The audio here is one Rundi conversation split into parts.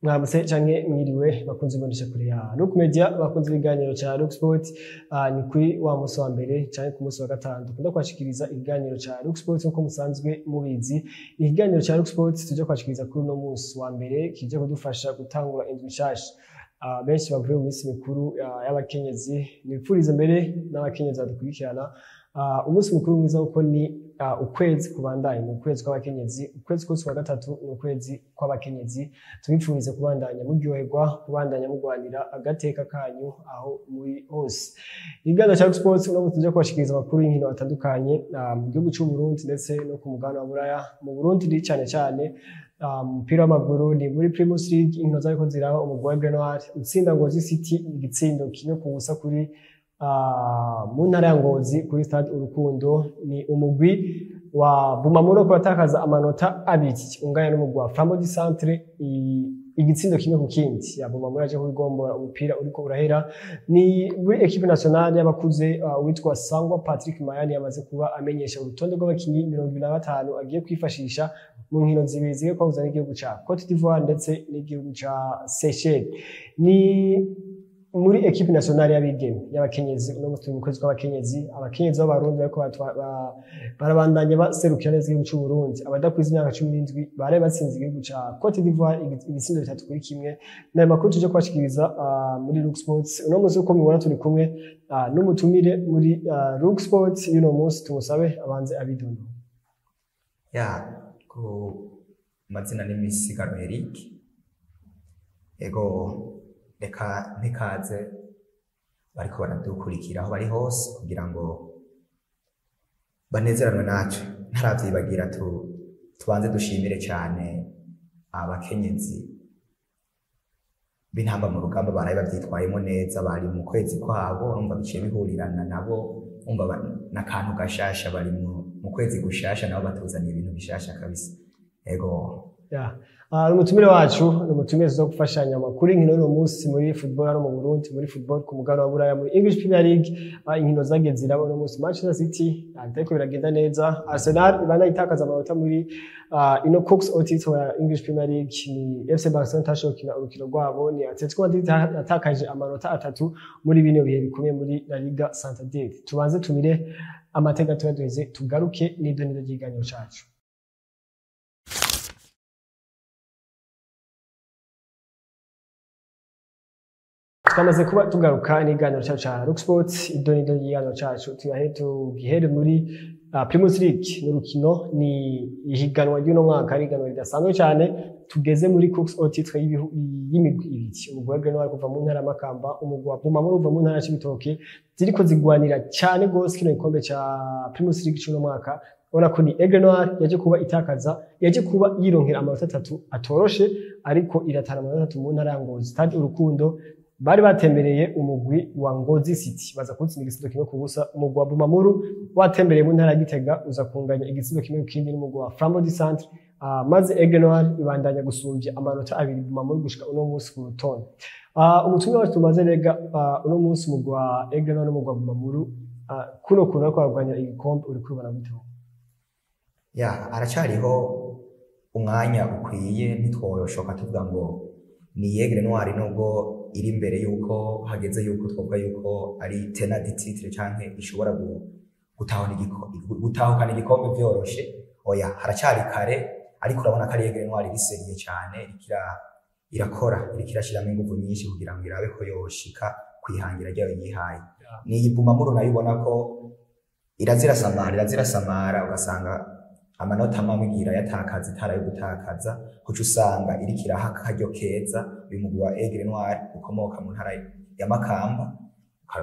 Mwaramutse canke mwiriwe bakunze ibonesha kure ya Look Media, bakunze ibiganiro ca Look Sport. Ni kuri wa musi wa mbere canke ku musi wa gatanu dukunda kwashikiriza ikiganiro ca Look Sport. Nkuko musanzwe mubizi, ikiganiro ca Look Sport tuje kwashikiriza kuri uno musi wa mbere kije kudufasha gutangura indwi nshasha. Benshi bavuye mu minsi mikuru y'abakenyezi. Nipfurize mbere n'abakenyezi badukurikirana umunsi mukuru mwiza, kuko ni ukwezi kubandanya, ni ukwezi kw'abakenyezi. Ukwezi kose kwa gatatu ni ukwezi kw'abakenyezi. Tubipfurize kubandanya muryoherwa, kubandanya mugwanira agateka kanyu aho muri hose. Ikiganiro ca Sports uno munsi tuje kubashikiriza amakuru y'inkino atandukanye mu gihugu c'u Burundi ndetse no ku mugabane wa Buraya. Mu Burundi ni cane cane umupira w'amaguru, ni muri Primus League, inkino zariko ziraba. Umugwi wa Grenoir utsinda Ngozi City igitsindo 1-0 kuri mu ntara ya Ngozi kuri Stade Urukundo. Ni umugwi wa Bumamuro ko watakaza amanota 2 unganya n'umugwi wa Flambeau du Centre igitsindo 1-1. Ya Bumamuro yaje kugombora umupira uriko urahera. Ni muri équipe nationale y'abakuze, witwa Sangwa Patrick Mayani yamaze kuba amenyesha urutonde rw'abakinyi 25 agiye kwifashisha mu nkino zibiri zigiye kwahuza n'igihugu ca Cote d'Ivoire ndetse n'igihugu ca Seychelles. Ni muri équipe nationale y'abigeme, y'abakenyezi. Uno musi turi mu kwezi kw'abakenyezi. Abakenyezi b'Abarundi bariko barabandanya baserukira neza igihugu c'u Burundi. Abadakwiza imyaka 17 baraye batsinze igihugu ca Cote d'Ivoire ibitsindo 3-1. N'ayo makuru tuje kubashikiriza muri Look Sports uno musi. Uko mubibona, turi kumwe n'umutumire muri Look Sports y'uno munsi. Tumusabe abanze abidondora. Ya, ku mazina ni Misigaro Eric. Ego, reka mpikaze bariko baradukurikira aho bari hose kugira ngo banezeranwe natwe. Ntaravyibagira, tubanze dushimire cyane abakenyezi b'intamba mu rugamba baraye bavyitwayemo neza. Bari mu kwezi kwabo, urumva biciye bihurirana nabo, umva n'akantu gashasha, bari mu kwezi gushasha, nabo batuzaniye ibintu bishasha kabisa. Ego. Ya. Umutumire wacu ni umutumire tuza gufashanya amakuru inkino uno munsi muri football hano mu Burundi, muri football ku mugabane wa Buraya, muri English Premier League. Inkino zagiye ziraba uno munsi, Manchester City bitariko biragenda neza, Arsenal ibana itakaza amanota muri ino course au titre ya English Premier League, ni FC Barcelona itashoboye gukina urukino rwabo, ni Atletico Madrid yatakaje amanota 3 muri bino bihe bikomeye muri La Liga Santander. Tubanze tumire amateka tuyaduheze, tugaruke n'ibyo nibyo ry'ikiganiro cacu. Twamaze kuba tugaruka n'ikiganiro cyacu ca Rock Sports. Ibyo ni byo ikiganiro cacu tuyahe tugihere muri Primus League. N'urukino ni ihiganwa ry'uno mwaka, ari ihiganwa ridasanzwe cyane. Tugeze muri course au titre y'imigwi ibiri, umugwi wa Grenoir kuva mu ntara ya Makamba, umugwi wa Bumamuru uva mu ntara ya Cibitoke, ziriko zigwanira cyane gose kino gikombe ca Primus League c'uno mwaka. Ubona ko ni Aigle Noir yaje kuba itakaza, yaje kuba yironkera amanota 3 atoroshe, ariko iratana amanota 3 mu ntara ya Ngozi. Stade Urukundo bari batembereye umugwi wa Ngozi City, baza kutsinda igitsindo 1-0. Umugwi wa Bumamuru watembereye mu ntara ya Gitega, uza kunganya igitsindo 1-1 n'umugwi wa Flambeau du Centre, maze Aigle Noir ibandanya gusumvya amanota 2 Bumamuru gushika uno munsi ku rutonde. Umutumwa wacu tumaze rega, uno munsi umugwi wa Aigle Noir n'umugwi wa Bumamuru, kuno kuntu bariko bararwanya igikombe, uri kubibona gute? Ya, aracariho umwanya ukwiye. Ntitwoyoshoka tuvuga ngo ni Aigle Noir, nubwo iri imbere, yuko hageze yuko twovuga yuko ari tenant du titre canke ishobora gutahukana igikombe vyoroshe. Oya, haracari kare, ariko urabona ko ari Aigle Noir iri sérieux cyane, iriko irakora, iriko irashiramo inguvu nyinshi kugira ngo irabe ko yoshika kwihangira ryayo yihaye. Ni iyi Bumamuru nayo ubona ko irazirasamara, irazirasamara, ugasanga amanota amwe igira yatakaza itara yo gutakaza, kuco usanga iriko iraha akaryo keza uyu mugwi wa Aigle Noir ukomoka mu ntara ya Makamba,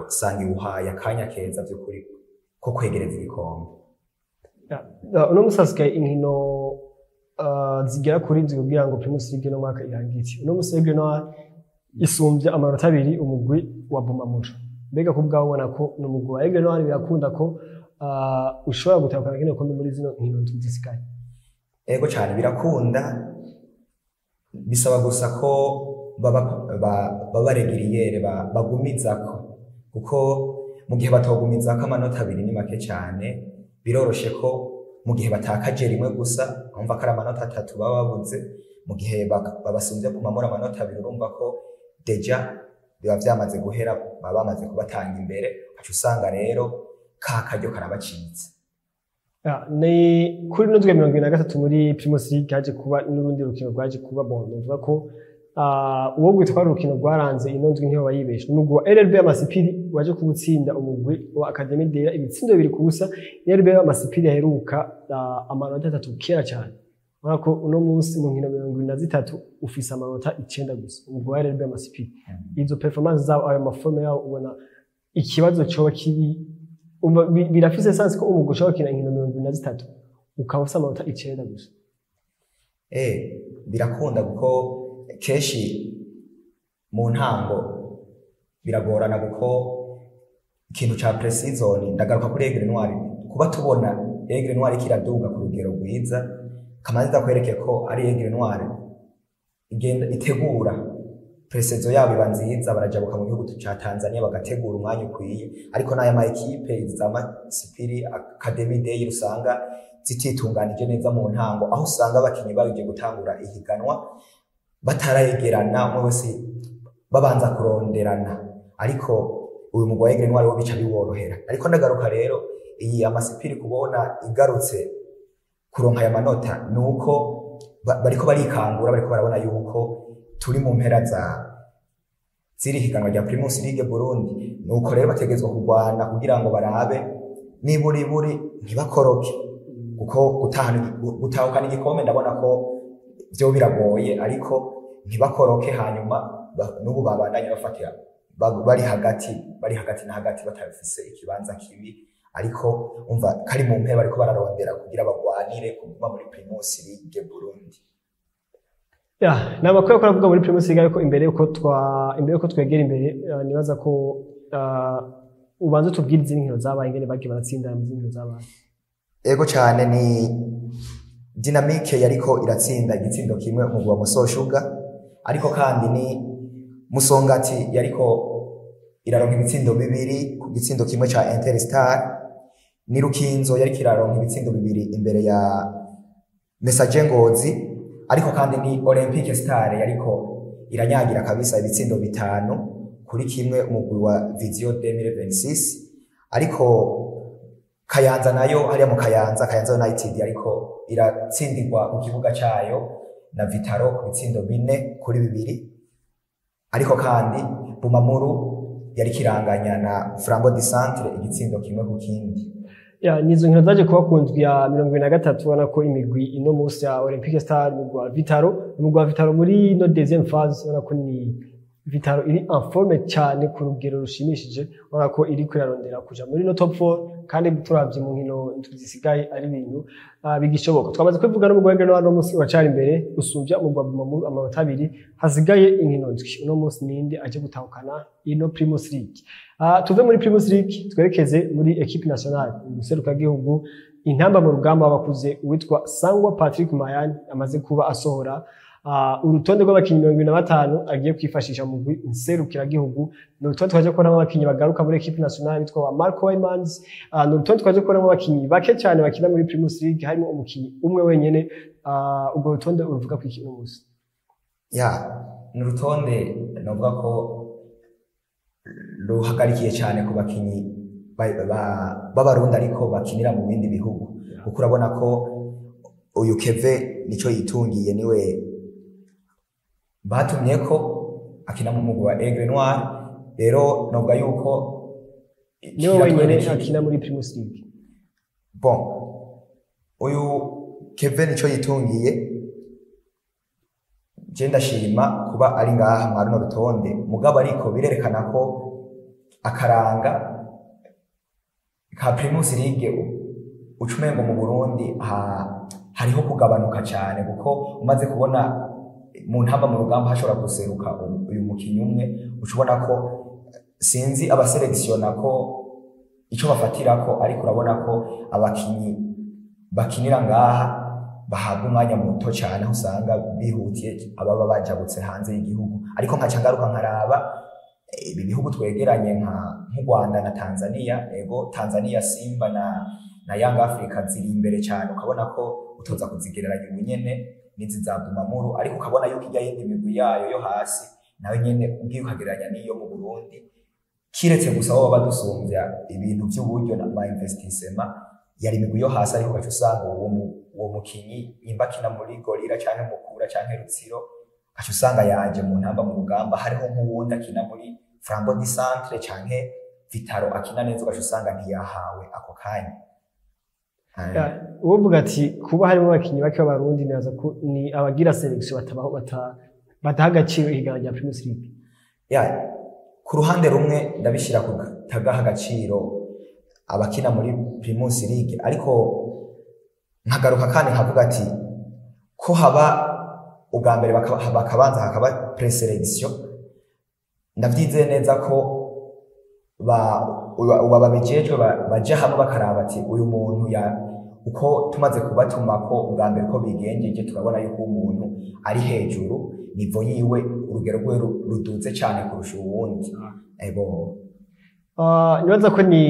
usanga iwuhaye akanya keza vy'ukuri ko kwegereza igikombe. Uno musi hasigaye inkino zigera kuri ndwi kugira ngo Primus League no mwaka irangire. Uno musi Aigle Noir isumvya amanota 2 umugwi wa Bumamuru. Mbega ku bwawe ubona ko ni umugwi wa Aigle Noir birakunda ko ushobora gutahukana kino gikombe muri zino nkino ndwi zisigaye? Ego cyane, birakunda. Bisaba gusa ko baba réguliers, bagumizako, kuko mu gihe batogumizako, amanota 2 ni make cyane. Biroroshe ko mu gihe batakaje rimwe gusa, urumva ko ari amanota 3 baba babuze. Mu gihe babasumbye Bumamuru amanota 2, urumva ko déjà biba vyamaze guhera, baba bamaze kubatanga imbere, ugaca usanga rero ka karyo karabacitse. Ni kuri ino ndwi 23 muri Primus League haje kuba n'urundi rukino rwaje kuba, bon, novuga ko uwo gwitwa urukino rwaranze ino ndwi ntiyo bayibeshe. Umugwi wa RRB Amasipiri waje kuwutsinda umugwi wa Academy Dera ibitsindo 2-0. RRB Amasipiri yaheruka amanota 3 kera cyane. Urabona ko uno munsi mu nkino 23 ufise amanota 9 gusa umugwi wa RRB Amasipiri. Izo performance zabo, ayo ma forme yabo, ubona ikibazo coba kiri birafise sens ko umugwi ushobora gukina inkino 23 ukaba ufise amanota 9 gusa? Birakunda, kuko kenshi mu ntango biragorana, kuko ikintu ca pre-season, ndagaruka kuri Aigle Noir, kuba tubona Aigle Noir kiraduga ku rugero rwiza, kamanzi ndakwereke ko ari Aigle Noir igenda itegura pre-saison yabo iba nziza, barajabuka mu gihugu ca Tanzania bagategura umwanya ukwiye. Ariko n'aya ma équipe za Masipiri, Academy Day, usanga zititunganije neza mu ntango, aho usanga abakinyi bagiye gutangura ihiganwa batarayegerana, umwe wese babanza kuronderana. Ariko uyu mugwi wa Aigle Noir wo bica biworohera. Ariko ndagaruka rero, iyi Amasipiri kubona igarutse kuronka aya manota nuko bariko barikangura, bariko barabona yuko turi mu mpera za ziri higanwa rya Primus League Burundi. Nuko rero bategezwa kurwana kugira ngo barabe niburiburi ntibakoroke, kuko gutahukana igikombe ndabona ko vyo biragoye, ariko ntibakoroke. Hanyuma n'ubu babandanye bafatira bari hagati na hagati, batafise ikibanza kibi, ariko umva kari mu mpera, bariko bararondera kugira bagwanire kuguma muri Primus League Burundi. Ya, ni amakuru yo aravuga muri Primus League, ariko imbere yuko twegera imbere, nibaza ko ubanza utubwire izindi nkino zabaye, ingene bagiye baratsinda mu zindi nkino zabaye. Ego cyane, ni Dynamique yariko iratsinda igitsindo 1 umugwi wa Muso Sugar, ariko kandi ni Musongati yariko iraronka ibitsindo 2 ku gitsindo 1 ca Interstar, ni Rukinzo yariko iraronka ibitsindo 2 imbere ya Messager Ngozi, ariko kandi ni Olympique Star yariko iranyagira kabisa ibitsindo 5-1 umugwi wa Vision 2026. Ariko Kayanza nayo hariya mu Kayanza, Kayanza United ariko iratsindirwa ku kibuga cayo na Vitaro ku bitsindo 4-2. Ariko kandi Bumamuru yari kiranganya na Flambeau du Centre igitsindo 1-1. Ya, nizo nkino zaje kuba ku ndwi ya 23. Ubona ko imigwi ino munsi ya Olympique Star, umugwi wa Vitaro, umugwi wa Vitaro muri ino deuxième phase, ubona ko ni Vitaro iri en forme cyane ku rugero rushimishije. Ubona ko iri kwirarondera kuja muri no top 4, kandi turavye mu nkino indwi zisigaye ari ibintu bigishoboka. Twamaze kubivuga, n'umugwi wa Grenoble uno munsi uracari imbere usumvya umugwi wa Bumamuru amanota 2, hasigaye inkino ndwi. Uno munsi ninde aje gutahukana ino Primus League? Tuve muri Primus League twerekeze muri équipe nationale, umuserukagihugu intamba mu rugamba w'abakuze uwitwa Sangwa Patrick Mayani amaze kuba asohora urutonde rw'abakinyi 75 agiye kwifashisha mu mugwi nserukiragihugu. Ni urutonde twaje kubonamo abakinyi bagaruka muri équipe nationale bitwa ba Marco Waymans. Ni urutonde twaje kubonamo abakinyi bake cyane bakina muri Primus League, harimo umukinyi umwe wenyene. Urwo rutonde uruvuga ku iki uno munsi? Ya, ni urutonde novuga ko ruhagarikiye cyane ku bakinyi b'Abarundi ariko bakinira mu bindi bihugu, kuko urabona ko uyu Keve nico yitungiye, niwe batumye ko akina mu mugwi wa Aigle Noir. Rero novuga yuko Niwe wenyene akina muri Primus League. Bon, uyu Kevin nico yitungiye, je ndashima kuba ari ngaha mwa runo rutonde, mugabo ariko birerekana ko akaranga ka Primus League ucumengo mu Burundi hariho kugabanuka cyane, kuko umaze kubona mu ntamba mu rugamba hashobora guseruka uyu mukinyi umwe, uca ubona ko sinzi abaselekisiona ko ico bafatirako, ariko urabona ko abakinyi bakinira ngaha bahabwa umwanya muto cyane, aho usanga bihutiye ababa bajabutse hanze y'igihugu. Ariko nkaca ngaruka nkaraba ibi bihugu twegeranye nk'u Rwanda na Tanzania. Ego, Tanzania Simba na Young Africa ziri imbere cyane, ukabona ko utoza kuzigereranya ubu nyene. n'izi za Bumamuru, ariko ukabona yuko ijya yindi migwi yayo yo hasi nayo nyene ugiye ukagereranya n'iyo mu Burundi, kiretse gusa bo badusumvya ibintu vy'uburyo na ma investissement yari imigwi yo hasi, ariko ugaca usanga uwo mukinyi nimba akina muri Gorilla canke Mukura canke Rutsiro, ugaca usanga yaje mu ntamba mu rugamba, hariho nk'uwundi akina muri Flambeau du Centre canke Vitaro akina neza, ugaca usanga ntiyahawe ako kanya. Uvuga ati kuba harimo abakinyi bake b'Abarundi, naza ko ni abagira selection batabaho bataha agaciro ihiganwa rya Primus League. Ya, ku ruhande rumwe ndabishira ku tagaha agaciro abakina muri Primus League, ariko nkagaruka kandi nkavuga ati ko haba ubwa mbere bakabanza hakaba preselection, ndavyizeye neza ko babijejwe baja hamwe bakaraba ati uyu muntu ya uko tumaze kubatuma ko ubwa mbere ko bigenjeje, turabona yuko umuntu ari hejuru nivo yiwe urugero rwe ruduze cyane kurusha uwundi. Ego. Nibaza ko ni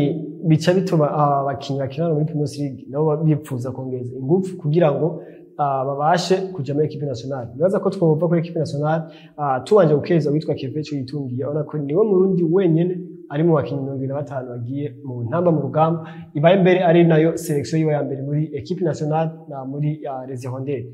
bica bituma abakinyi bakina muri Primus League nabo bipfuza kongeza ingufu kugira ngo babashe kuja muri equipe nationale. Nibaza ko twova kuri equipe nationale tubanje gukeza witwa Kevin Yitungiye, urabona ko niwe Murundi wenyene ari mu bakinyi 75 bagiye mu ntamba mu rugamba, ibaye mbere ari nayo selection yiwe ya mbere muri equipe nationale na muri Les Hirondelles.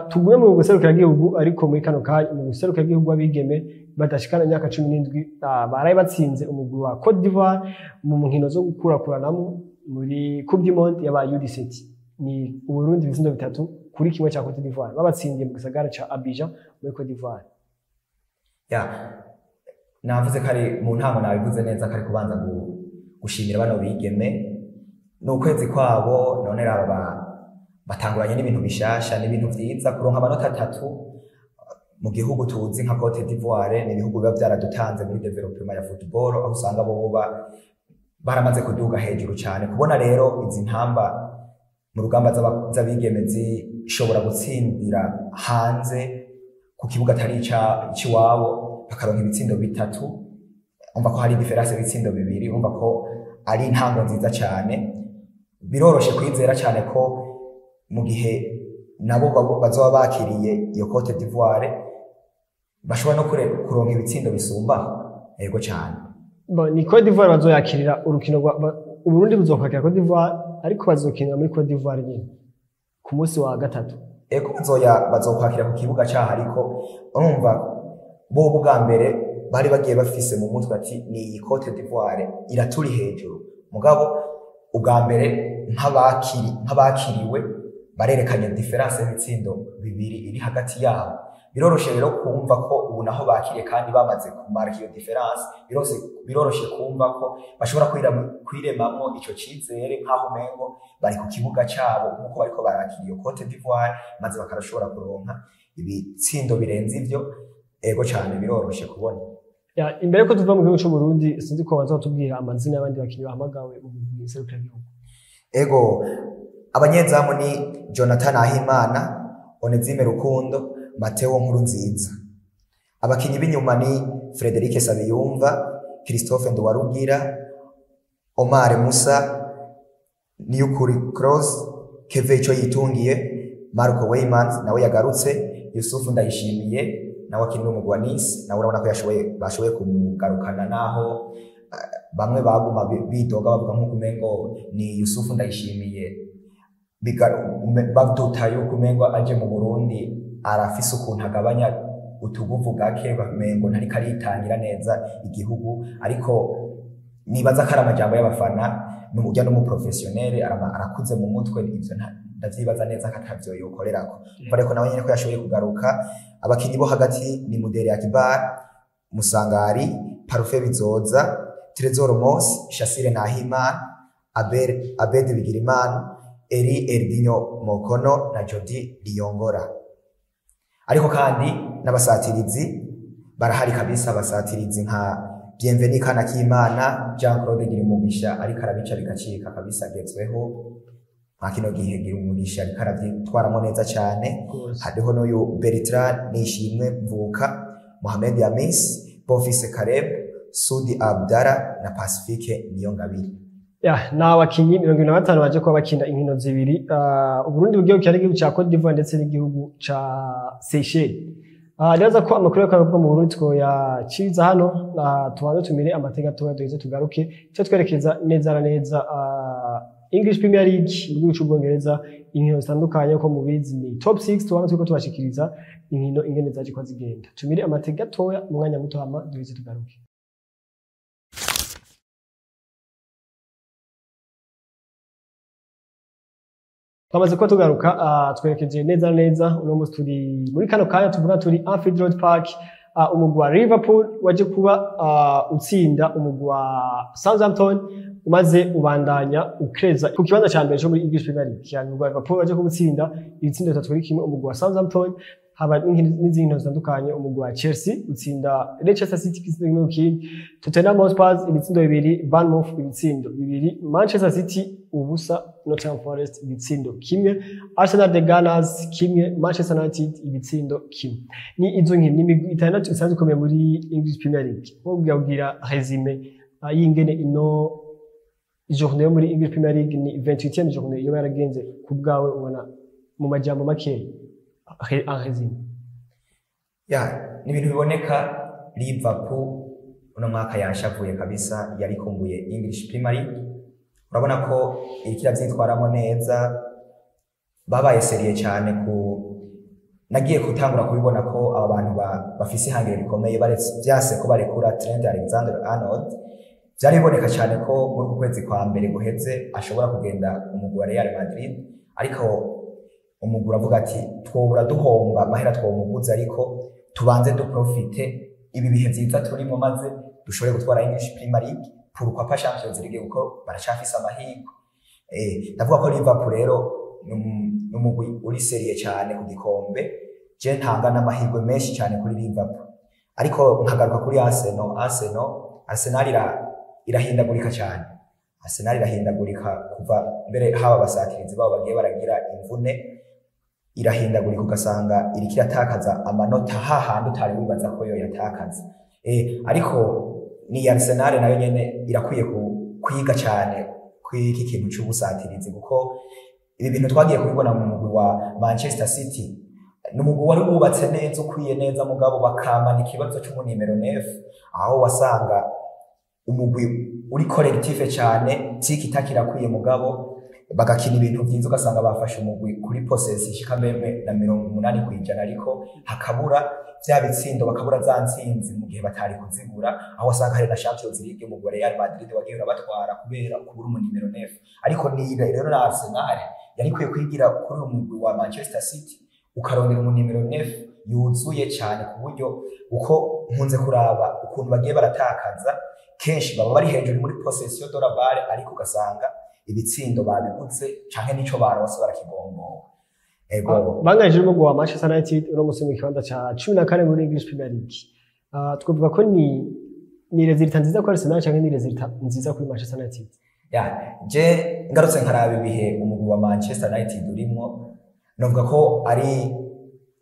Tugume mu guserukira igihugu, ariko muri kano kanya mu guserukira igihugu abigeme badashikana imyaka 17 baraye batsinze umugwi wa Cote d'Ivoire mu nkino zo gukurakuranamo muri Coupe du Monde yabaye U17. Ni Uburundi ibitsindo 3-1 cya Cote d'Ivoire, babatsindiye mu gisagara ca Abidjan muri Cote d'Ivoire. Ya, navuze ko ari mu ntango, nabivuze neza ko ari kubanza gushimira bano bigeme, ni ukwezi kwabo none raba batanguranye n'ibintu bishasha, n'ibintu vyiza kuronka amanota 3 mu gihugu tuzi nka Cote d'Ivoire. Ni ibihugu biba byaradutanze muri development ya football, aho usanga bo baramaze kuduga hejuru cyane. Kubona rero izi ntamba mu rugamba z'abigeme zishobora gutsindira hanze ku kibuga atari iciwabo, bakaronka ibitsindo 3, umva ko hari difference y'ibitsindo 2, umva ko ari intango nziza cyane. Biroroshe kwizera cyane ko mu gihe nabo bazoba bakiriye iyo Cote d'Ivoire bashobora no kuronka ibitsindo bisumba. Yego cyane. Ni Cote d'Ivoire bazoyakirira urukino rwa Uburundi buzokwakira Cote d'Ivoire, ariko bazokinira muri Cote d'Ivoire nyine ku munsi wa gatatu. Ego, bazokwakira ku kibuga cyaho, ariko urumva bo bwa mbere bari bagiye bafise mu mutwe ati ni iyi Cote d'Ivoire iraturi hejuru, mugabo ubwa mbere nk'abakiriwe barerekanye difference y'ibitsindo 2 iri hagati yabo. Biroroshe rero kumva ko ubu naho bakiriye kandi bamaze kumarika iyo difference, biroroshe kumva ko bashobora kwiremamo ico cizere nkaho umengo bari ku kibuga cabo nkuko bariko barakira iyo Cote d'Ivoire, maze bakarashobora kuronka ibitsindo birenze ivyo. Ego cyane, biroroshe kubona. Ya, imbere ko tuva mu gihugu cy'u Burundi, sinzi ko baza batubwira amazina y'abandi bakinyi bahamagawe mu gihugu. Ego, abanyezamu ni Jonathan Ahimana, Onezime Rukundo, Mateo Nkurunziza. Abakinyi b'inyuma ni Frederic Sabiyumva, Christophe Nduwarugira, Omar Musa, Niyukuri Cross, Keve Ico Yitungiye, Marco Weymans nawe yagarutse, Yusufu Ndayishimiye nawe akinira umugwi wa Nice, nawe urabona ko bashoboye kumugarukana, naho bamwe baguma bidoga bavuga nk'uko umengo ni Yusufu Ndayishimiye baduta yuko umengo aje mu Burundi arafise ukuntu agabanya utuguvu gake, bamengo ntariko aritangira neza igihugu, ariko nibaza ko ari amajambo y'abafana, n'umujya n'umuprofessionnel arakuze mu mutwe, ivyo ndavyibaza neza ko atavyo yokorerako. Ariko nawe nyene ko yashoboye kugaruka. Abakinyi bo hagati ni Mudere Akibar, Musangari, Parufe Bizoza, Trezor Mos, Shasire Nahimana, Abed Bigirimana, Eri Erdinho Mokono na Jody Liyongora. Ariko kandi n'abasatirizi barahari kabisa, abasatirizi nka Bienvenu Kanakimana, Jean Claude Girumugisha ariko arabica bigacika kabisa, agezweho nka kino gihe. Girumugisha ariko aravyitwaramo neza cyane. Hariho n'uyu Bertrand Nishimwe Mvuka, Mohamed Yamis, Bonfils Caleb, Sudi Abdara na Pacifique Niyongabire. Ya, ni abakinyi 75 baje kuba bakina inkino zibiri. Uburundi bugiye gukina n'igihugu ca Cote d'Ivoire ndetse n'igihugu ca Seychelles. Nibaza ko amakuru y'akaruhuko mu Burundi twoyaciriza hano, tubanze tumire amateka gatoya duheze tugaruke icyo twerekeza neza na neza English Premier League mu gihugu c'Ubwongereza, inkino zitandukanye. Uko mubizi ni top 6, tubanze turiko tubashikiriza inkino ingene zaje kuba zigenda. Tumire amateka gatoya mu mwanya muto, hama duheze tugaruke. Twamaze kuba tugaruka, twerekeje neza na neza. Uno munsi turi muri kano kanya tuvuga turi Anfield Road Park. Umugwi wa Liverpool waje kuba utsinda umugwi wa Southampton, umaze ubandanya ukreza ku kibanza ca mbere co muri English Premier League. Yani umugwi wa Liverpool waje kuba utsinda ibitsindo 3-1 umugwi wa Southampton. Haba n'izindi nkino zitandukanye: umugwi wa Chelsea utsinda Leicester City igitsindo 1-0, Tottenham Hotspur ibitsindo 2, Bournemouth ibitsindo 2, Manchester City 0, Nottingham Forest ibitsindo 1, Arsenal the Gunners 1, Manchester United ibitsindo 1. Ni izo nkino, ni imigwi 6 isanzwe ikomeye muri English Premier League. Wowe ubwira résumé y'ingene ino journée yo muri English Premier League, ni 28e journée, iyo yaragenze ku bwawe, ubona mu majambo makeya en résumé? Ya, ni ibintu biboneka. Liverpool uno mwaka yanshavuye kabisa, yarikumbuye English Premier League. Urabona ko iriko iravyitwaramo neza, babaye sérieux cyane. Ku nagiye gutangura kubibona ko aba bantu bafise ihangiro rikomeye, baretse vyase ko barekura Trent Alexander-Arnold. Vyari biboneka cyane ko muri uku kwezi kwa mbere guheze ashobora kugenda umugwi wa Real Madrid, ariko umugwi uravuga ati twobura duhomba amahera twomuguze, ariko tubanze duprofite ibi bihe vyiza turimo, maze dushobore gutwara English Premier League, pourquoi pas Champions League, kuko baracafise amahirwe. Ndavuga ko Liverpool rero ni umugwi uri sérieux cyane ku gikombe. Je ntanga n'amahirwe menshi cyane kuri Liverpool, ariko nkagaruka kuri Arsenal. Arsenal irahindagurika cyane. Arsenal irahindagurika kuva mbere haba abasatirizi babo bagiye baragira imvune, irahindagurika, ugasanga iriko iratakaza amanota hahandi utari wibaza ko yo yatakaza. Ariko ni Arsenal nayo nyene irakwiye kwiga cyane kw'iki kintu c'ubusatirizi, kuko ibi bintu twagiye kubibona mu mugwi wa Manchester City. Ni umugwi wari wubatse neza, ukwiye neza, mugabo bakamana ikibazo c'umunimero 9, aho wasanga umugwi uri collective cyane, tiki taka irakwiye, mugabo bagakina ibintu vyiza, ugasanga bafashe umugwi kuri possession ishika même na 80%, ariko hakabura vya bitsindo, bakabura za ntsinzi mu gihe batari kuzigura, aho wasanga hari na Champions League umugwi wa Real Madrid wagiye urabatwara kubera kubura umunimero 9. Ariko ni rero na Arsenal yari ikwiye kwigira kuri uyu mugwi wa Manchester City, ukarondera umunimero 9 yuzuye cyane, ku buryo uko nkunze kuraba ukuntu bagiye baratakaza kenshi, baba bari hejuru muri possession de la balle, ariko ugasanga ibitsindo babiguze canke nico baronse barakigombowe. Ego. Banganyije n'umugwi wa Manchester United, uno musi mu kibanza ca 14 muri English Premier League. Twavuga ko ni résultat nziza kuri Arsenal canke ni résultat nziza kuri Manchester United? Ya, je ngarutse nkaraba ibihe umugwi wa Manchester United urimwo, novuga ko ari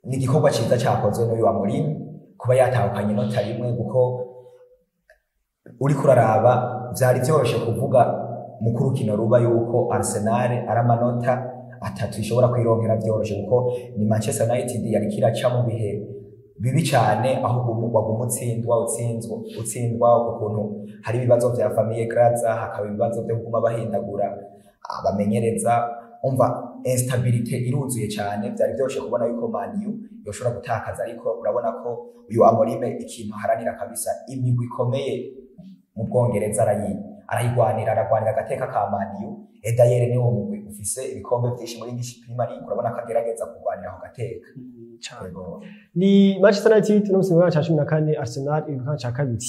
ni igikorwa ciza cakozwe n'uyu wa Mourinho kuba yatahukanye inota rimwe, kuko uriko uraraba vyari vyoroshe kuvuga mu kurukino ruba yuko Arsenal ari amanota 3 ishobora kwironkera vyoroshe, kuko ni Manchester United yariko iraca mu bihe bibi cane, aho waguma utsindwa, utsinzwa, utsindwa, ukuntu hari ibibazo vya famille Glazer, hakaba ibibazo vyo kuguma bahindagura abamenyereza, umva instabilité iruzuye cyane. Byari byoroshe kubona yuko Man U yoshobora gutakaza, ariko urabona ko uyu Amorim ikintu haranira kabisa, imigwi ikomeye mu Bwongereza arayigwanira, aragwanira agateka ka Man U. Et d'ailleurs niwo mugwi ufise ibikombe vyinshi muri English Premier League, urabona ko agerageza kurwanira ako gateka. Cane. Yego. Ni Manchester United no mu kibanza ca 14, Arsenal iri mu kibanza ca kabiri,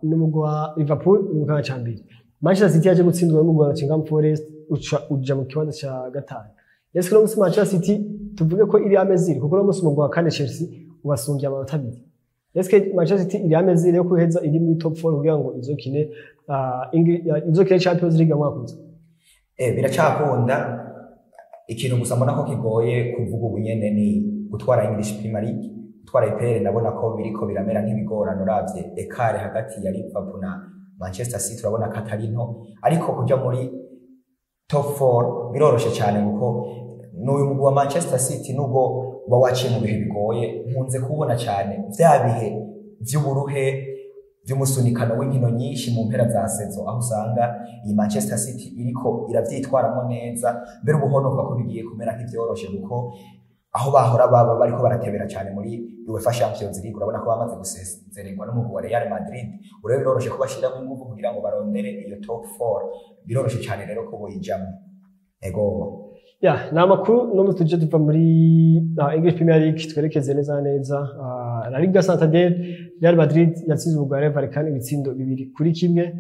n'umugwi wa Liverpool uri mu kibanza ca mbere. Manchester City yaje gutsindwa n'umugwi wa Nottingham Forest, uca uja mu kibanza ca gatanu. Ese uno musi Manchester City tuvuge ko iri à mesure? Kuko uno musi umugwi wa kane Chelsea ubasumbye amanota 2. Ese Manchester City iri à mesure yo guheza iri muri top 4 kugira ngo izokine Champions League mu mwaka uza? Biracakunda. Ikintu gusa mbona ko kigoye kuvuga ubu nyene ni gutwara English Premier League, gutwara EPL. Ndabona ko biriko biramera nk'ibigorana uravye écart hagati ya Liverpool na Manchester City urabona ko atari nto, ariko kuja muri top 4 biroroshe cyane, kuko n'uyu mugwi wa Manchester City nubwo uba waciye mu bihe bigoye, nkunze kubona cyane vya bihe vy'uburuhe, vy'umusunikano w'inkino nyinshi mu mpera za saison, aho usanga iyi Manchester City iriko iravyitwaramo neza. Mbere ubuhonoka ko bigiye kumera nk'ivyoroshe, kuko aho bahora baba bariko baratebera cyane muri UEFA Champions League, urabona ko bamaze gusezererwa n'umugwi wa Real Madrid. Urebe, biroroshe ko bashiramo inguvu kugira ngo barondere iyo top 4, biroroshe cyane rero ko boyijamwo. Ego. Ya, ni amakuru no tuje tuva muri English Premier League, twerekeze neza na neza La Liga Santander. Real Madrid yatsinze umugwi wa Rayo Vallecano ibitsindo 2-1.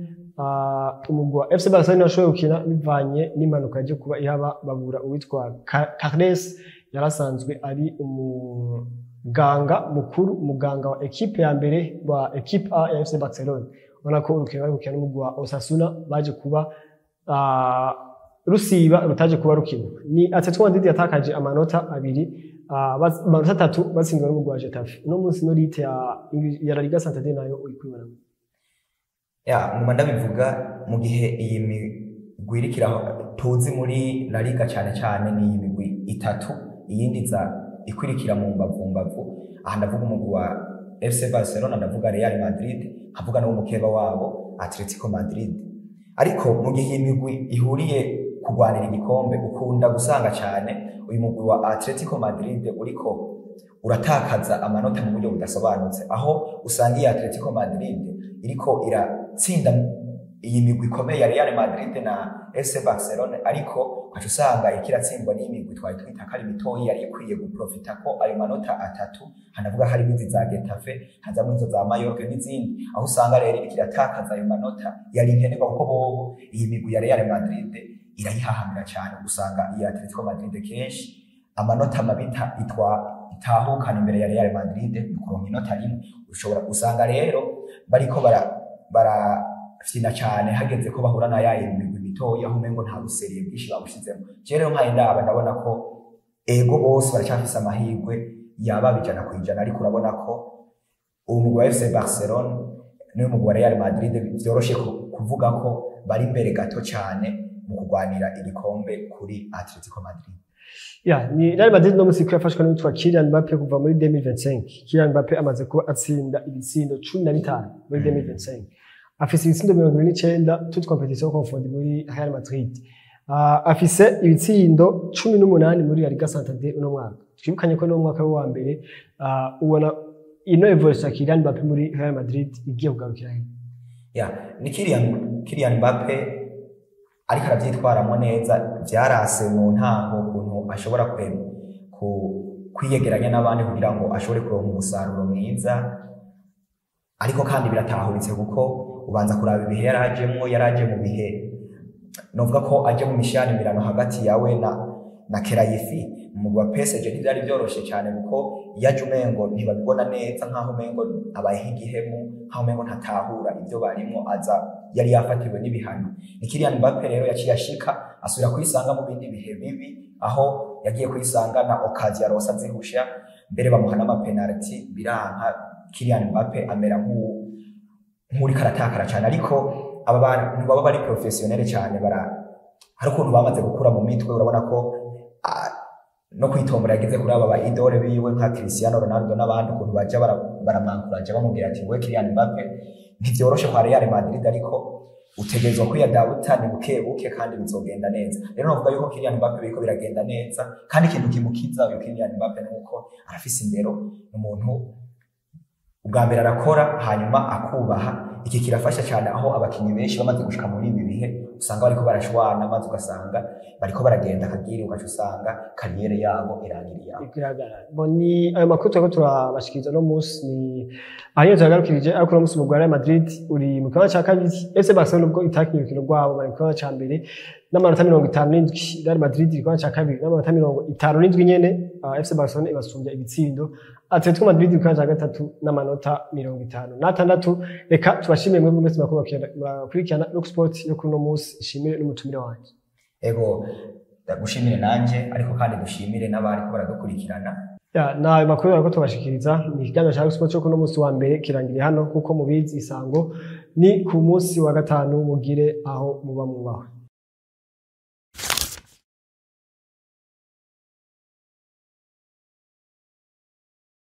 Umugwi wa FC Barcelona washoboye gukina bivanye n'impanuka yaje kuba ihaba, babura uwitwa Carles, yarasanzwe ari umuganga mukuru, umuganga wa ekipe ya mbere wa ekipe A ya FC Barcelona. Ubona ko urukino bari gukina n'umugwi wa Osasuna baje kuba rusiba, rutaje kuba rukina. Ni Atletico Madrid yatakaje amanota 2, amanota 3, batsindwa n'umugwi wa Getafe. Uno munsi no lite ya La Liga Santander nayo uyikwibona? Ya, nguma ndabivuga, mu gihe iyi migwi iriko tuzi muri La Liga cyane cyane ni iyi migwi itatu, iyindi za ikurikira mu mbavu mbavu. Aha ndavuga umugwi wa FC Barcelona, ndavuga Real Madrid, nkavuga n'uwo wabo Atletico Madrid. Ariko mu gihe iyi migwi ihuriye kurwanira igikombe, ukunda gusanga cyane uyu mugwi wa Atletico Madrid uriko uratakaza amanota mu buryo budasobanutse, aho usanga iyi Atletico Madrid iriko iratsinda iyi migwi ikomeye ya Real Madrid na FC Barcelona, ariko ukaca usanga iriko iratsindwa n'imigwi twari twita ko ari mitoyi yari ikwiye guprofita ko ayo manota 3. Hanavuga harimo izi za Getafe, hazamwo izo za Mallorca n'izindi, aho usanga rero iriko iratakaza ayo manota yari nkenerwa, kuko bobo iyi migwi ya Real Madrid irayihahamira cyane. Usanga iyi Atletico Madrid kenshi amanota mabita itwa itahukana imbere ya Real Madrid mu kuronka inota rimwe. Ushobora usanga rero bariko barafyina cyane hageze ko bahura na ya migwi mitoya, aho umengo nta buseriye bwinshi babushizemo. Je rero nkaye ndaba, ndabona ko ego bose baracyafise amahirwe yaba 100%, ariko urabona ko uwo mugwi wa FC Barcelona n'uyu mugwi wa Real Madrid vyoroshe kuvuga ko bari imbere gato cyane mu kurwanira igikombe kuri Atletico Madrid. Ya, ni Real Madrid no musi ko yafashwe n'uwitwa Kylian Mbappe. Kuva muri 2025 Kylian Mbappe amaze kuba atsinda ibitsindo 15 muri 2025, afise ibitsindo 29 toutes compétitions confondues muri Real Madrid. Afise ibitsindo 18 muri La Liga Santander uno mwaka. Twibukanye ko no mwaka wa mbere. Ubona ino évolution ya Kylian Mbappe muri Real Madrid igiye kugarukira he? Ya, ni Kylian Mbappe ariko aravyitwaramo neza. Vyarase mu ntango ukuntu ashobora kwiyegeranya n'abandi kugira ngo ashobore kuronka umusaruro mwiza, ariko kandi biratahuritse, kuko ubanza kuraba ibihe yarajemwo. Yaraje mu bihe novuga ko aje mu mishanimirano hagati yawe na Khelaifi mu mugwi wa PSG. Ntivyari vyoroshe cyane, kuko yaje umengo ntibabibona neza, nkaho umengo abaye nk'igihemu, nkaho umengo ntatahura ibyo barimwo, aza yari yafatiwe n'ibihano. Ni Kylian Mbappe rero yaciye ashika asubira kwisanga mu bindi bihe bibi, aho yagiye kwisanga na occasion yaronse azihusha, mbere bamuha n'amapenalty biranka. Kylian Mbappe amera nk'uriko aratakara cyane, ariko aba bantu baba bari professionnel cyane, bara hari ukuntu bamaze gukura mu mitwe. Urabona ko no kwitombora yageze kuri aba ba idole biwe nka Cristiano Ronaldo n'abandi, ukuntu baja baramwankuraje bamubwira ati: "We Kylian Mbappe, ntivyoroshe kwa Real Madrid, ariko utegerezwa kwiyadabuta, ni buke buke kandi bizogenda neza." Rero novuga yuko Kylian Mbappe biriko biragenda neza, kandi ikintu kimukiza uyu Kylian Mbappe nuko arafise indero, ni umuntu ubwa mbere arakora hanyuma akubaha. Iki kirafasha cyane, aho abakinyi benshi bamaze gushika muri ibi bihe usanga bariko barashwana, maze ugasanga bariko baragenda akagiri, ugaca usanga carrière yabo irangiriye aho. Igaragara. Bo ni ayo makuru turiko turabashikiriza no munsi, ni aho nyene turagarukirije. Ariko uno munsi umugwi wa Real Madrid uri mu kibanza ca kabiri. FC Barcelona ubwo itakinye urukino rwabo, bari mu kibanza ca mbere n'amanota 57. Real Madrid iri mu kibanza ca kabiri n'amanota 57 nyene. FC Barcelona ibasumbya ibitsindo. Atletico Madrid iri mu kibanza ca gatatu n'amanota 56. Reka tubashimire mwebwe mwese murakurikirana Rock Sport yo kuri uno munsi, nshimire n'umutumire wanje. Ego, ndagushimire nanje, ariko kandi dushimire n'abariko baradukurikirana. Ya, na ayo makuru bariko tubashikiriza, ni ikiganiro ca Rock Sport cyo kuno munsi wa mbere kirangiriye hano. Kuko mubizi, isango Ni ku munsi wa gatanu. Mugire aho muba mwubahwe.